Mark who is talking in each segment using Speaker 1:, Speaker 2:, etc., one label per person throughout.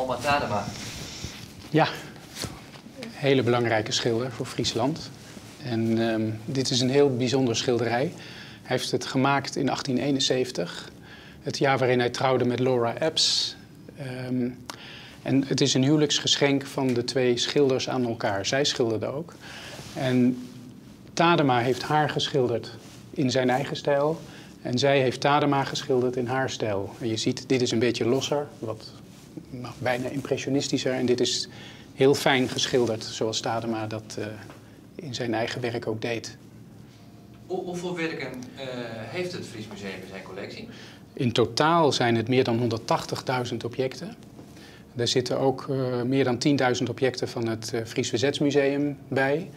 Speaker 1: Alma Tadema.
Speaker 2: Ja, hele belangrijke schilder voor Friesland. En dit is een heel bijzonder schilderij. Hij heeft het gemaakt in 1871, het jaar waarin hij trouwde met Laura Epps. En het is een huwelijksgeschenk van de twee schilders aan elkaar. Zij schilderde ook. En Tadema heeft haar geschilderd in zijn eigen stijl. En zij heeft Tadema geschilderd in haar stijl. En je ziet, dit is een beetje losser, wat bijna impressionistischer. En dit is heel fijn geschilderd, zoals Tadema dat in zijn eigen werk ook deed.
Speaker 1: Hoeveel werken heeft het Fries Museum in zijn collectie?
Speaker 2: In totaal zijn het meer dan 180.000 objecten. Daar zitten ook meer dan 10.000 objecten van het Fries Verzetsmuseum bij.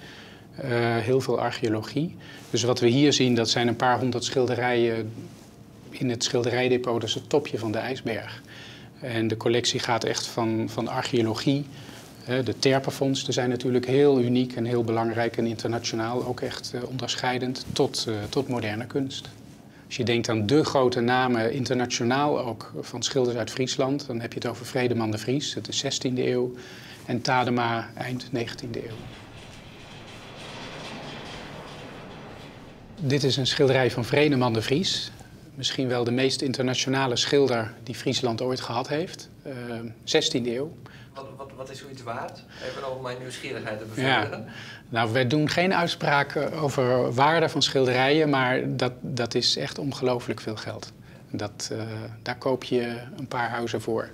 Speaker 2: Heel veel archeologie. Dus wat we hier zien, dat zijn een paar honderd schilderijen in het schilderijdepot. Dat is het topje van de ijsberg. En de collectie gaat echt van archeologie. De terpenvondsten zijn natuurlijk heel uniek en heel belangrijk en internationaal ook echt onderscheidend tot moderne kunst. Als je denkt aan de grote namen internationaal ook van schilders uit Friesland, dan heb je het over Vredeman de Vries, uit de 16e eeuw, en Tadema eind 19e eeuw. Dit is een schilderij van Vredeman de Vries. Misschien wel de meest internationale schilder die Friesland ooit gehad heeft. 16e eeuw.
Speaker 1: Wat is zoiets waard? Even om mijn nieuwsgierigheid te bevredigen.
Speaker 2: Ja. Wij doen geen uitspraken over waarde van schilderijen, maar dat is echt ongelooflijk veel geld. Daar koop je een paar huizen voor.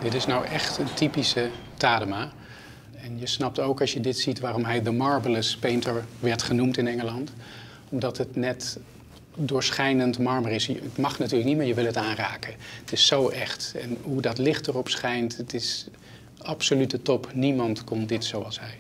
Speaker 2: Dit is nou echt een typische Tadema. En je snapt ook als je dit ziet waarom hij de Marvelous Painter werd genoemd in Engeland. Omdat het net doorschijnend marmer is. Het mag natuurlijk niet, maar je wil het aanraken. Het is zo echt. En hoe dat licht erop schijnt, het is absolute top. Niemand kon dit zoals hij.